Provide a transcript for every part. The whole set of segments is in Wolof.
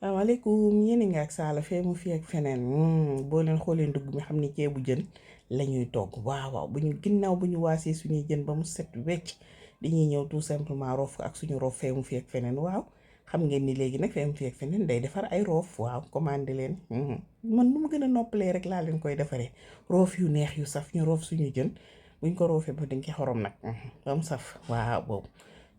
asalaamaaleykum yéen a ngi ak Sala fee mu fi ak feneen boo leen xoolee ndugg mi xam ni ceebu jën la ñuy togg waaw bu ñu ginnaaw bu ñu waasee suñuy jën ba mu set wecc dañuy ñëw tout simplement roof ak suñu roof fee mu fi ak feneen waaw xam ngeen ni léegi nag fee mu fi ak feneen day defar ay roof waaw commandé leen man nu mu gën a noppalee rek laa leen koy defaree roof yu neex yu saf ñu roof suñu jën buñ ko roofee ba dañ ci xorom nag ba mu saf waaw boobu.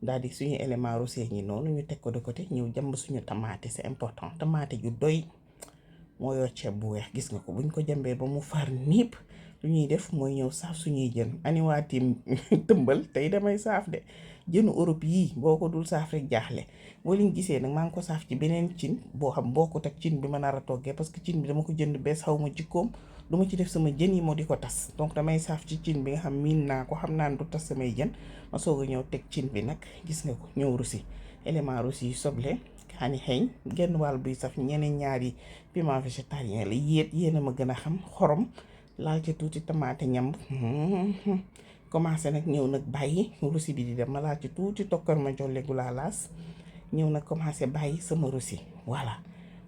daal di suñu élément rosé ñi noonu ñu teg ko de côté ñëw jàmb suñu tamaate c'est important tamaate ju doy moo yor ceeb bu weex gis nga ko buñ ko jàmbee ba mu far niip lu ñuy def mooy ñëw saaf suñuy jën aniwaatim tëmbal tey damay saaf de jënu Europe yii boo ko dul saaf rek jaaxle boo leen gisee nag maa ngi ko saaf ci beneen cin boo xam bokkut ak cin bi ma nar a toggee parce que cin bi dama ko jënd bees xaw ma jikkoom du ma ci def sama jën yi moo di ko tas donc damay saaf ci cin bi nga xam miin naa ko xam naa ne du tas samay jën ma soog a ñëw teg cin bi nag gis nga ko ñëw russi élément russi yi soble kaani xeeñ genn wàll buy saf ñeneen ñaari piment végétarien la yéen a ma gën a xam xorom laal ci tuuti tamaate ñamb commencé nag ñëw nag bàyyi russi bi di dem ma laal ci tuuti tokkar ma jolle gu laa laas ñëw nag commencé bàyyi sama russi voilà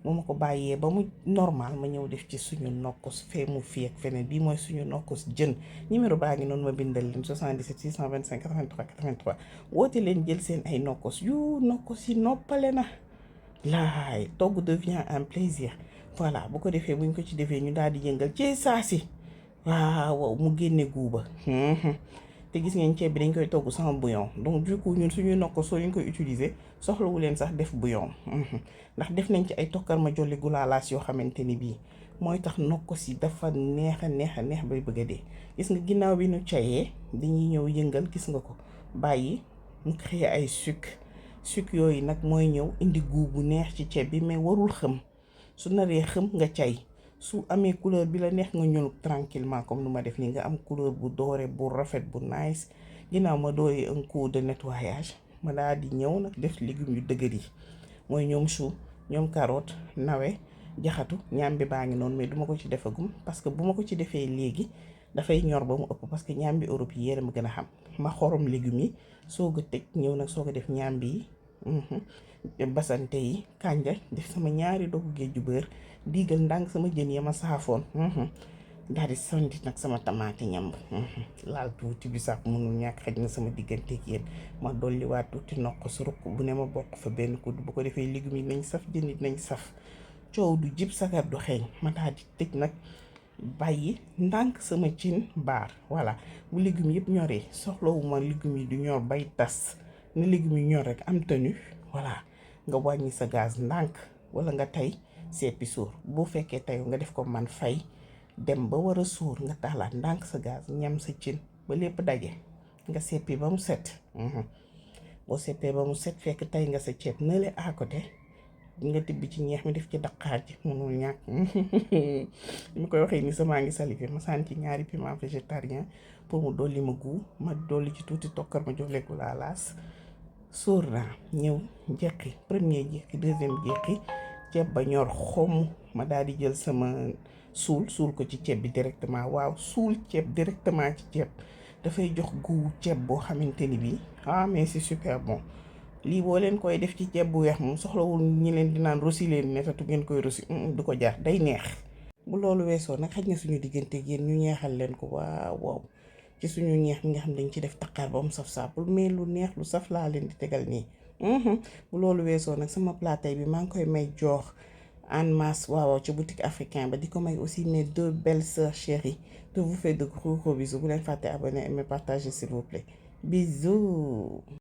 moo ma ko bàyyee ba mu normal ma ñëw def ci suñu nokkos fee mu fii ak feneen bii mooy suñu nokkos jën numéro baa ngi noonu ma bindal leen 77 625 83 83 woote leen jël seen ay nokkos nokkos yi noppale na laay togg devient un plaisir voilà bu ko defee buñ ko ci defee ñu daal di yëngal ci saasi waaw mu génne guuba te gis ngeen ceeb bi dañ koy togg sans bouillon donc du coup ñun suñuy nokkos soo leen koy utiliser soxlawu leen sax def bouillon ndax def nañ ci ay tokkar ma jolli gulaalaas yoo xamante ni bii mooy tax nokkos yi dafa neex a neex bay bëgg a dee gis nga ginnaaw bi ñu cayee dañuy ñëw yëngal gis nga ko bàyyi mu créer ay sucre yooyu nag mooy ñëw indi goût bu neex ci ceeb bi mais warul xëm su naree xëm nga cay su amee couleur bi la neex nga ñëw tranquillement comme nu ma def nii nga am couleur bu doore bu rafet bu nice ginnaaw ma dooree un coup de nettoyage ma daal di ñëw nag def légumes yu dëgër yi mooy ñoom chou ñoom carotte nawe jaxatu ñaam bi baa ngi noonu mais duma ko ci defagum parce que bu ma ko ci defee léegi dafay ñor ba mu ëpp parce que ñaam bi Europe yi yéen a ma gën a xam ma xorom légumes yi soog a tëj ñëw nag soog a def ñaam bi basante yi kànja def sama ñaari dogu géej ju beurre diigal ndànk sama jën ya ma saafoon daal di sondi nag sama tamaate ñamb laal tuuti bi sax mënul ñàkk xaj na sama digganteeg yéen ma dolliwaat tuuti nokkos ruq bu ne ma bokk fa benn kudd bu ko defee légumes yi nañ saf jën yi nañ saf coow du jib sagar du xeeñ ma daal di tëj nag bàyyi ndànk sama cin baar voilà bu légumes yëpp ñoree soxlawuma légumes yi du ñor bay tas ne légumes yi ñor rek am tenue voilà nga wàññi sa gaz ndànk wala nga tey seppi suur bu fekkee teyu nga def ko man fay dem ba war a suur nga taalaat ndànk sa gaz ñam sa cin ba lépp daje nga seppi ba mu set boo seppee ba mu set fekk tey nga sa ceeb nële à côté nga tibb ci ñeex mi def ci daqaar ji mënul ñàkk li ma koy waxee ni sama ngi salivé ma sànni ci ñaari piment végétarien pour mu dolli ma goût ma dolli ci tuuti tokkar ma jox lekku laa laas sóor naa ñëw jeqi premier jeqi deuxième jeqi ceeb ba ñor xomm ma daal di jël sama suul ko ci ceeb bi directement waaw suul ceeb directement ci ceeb dafay jox goût ceeb boo xamante ni bii mais c'est super bon lii boo leen koy def ci ceeb bu weex moom soxlawul ñi leen di naan rosi leen netatu ngeen koy rosi du ko jaar day neex bu loolu weesoo nag xaj na suñu diggante yéen ñu ñeexal leen ko waaw ci suñu ñeex mi nga xam dañ ci def taqaar ba mu saf saapul mais lu neex lu saf laa leen di tegal nii bu loolu weesoo nag sama plat tey bi maa ngi koy may jox en masse waaw ci boutique africain ba di ko may aussi mes deux belles sœurs chéries je vous fais de gros bisous bu leen fàtte abonner aimer partager s'il vous plaît bisous.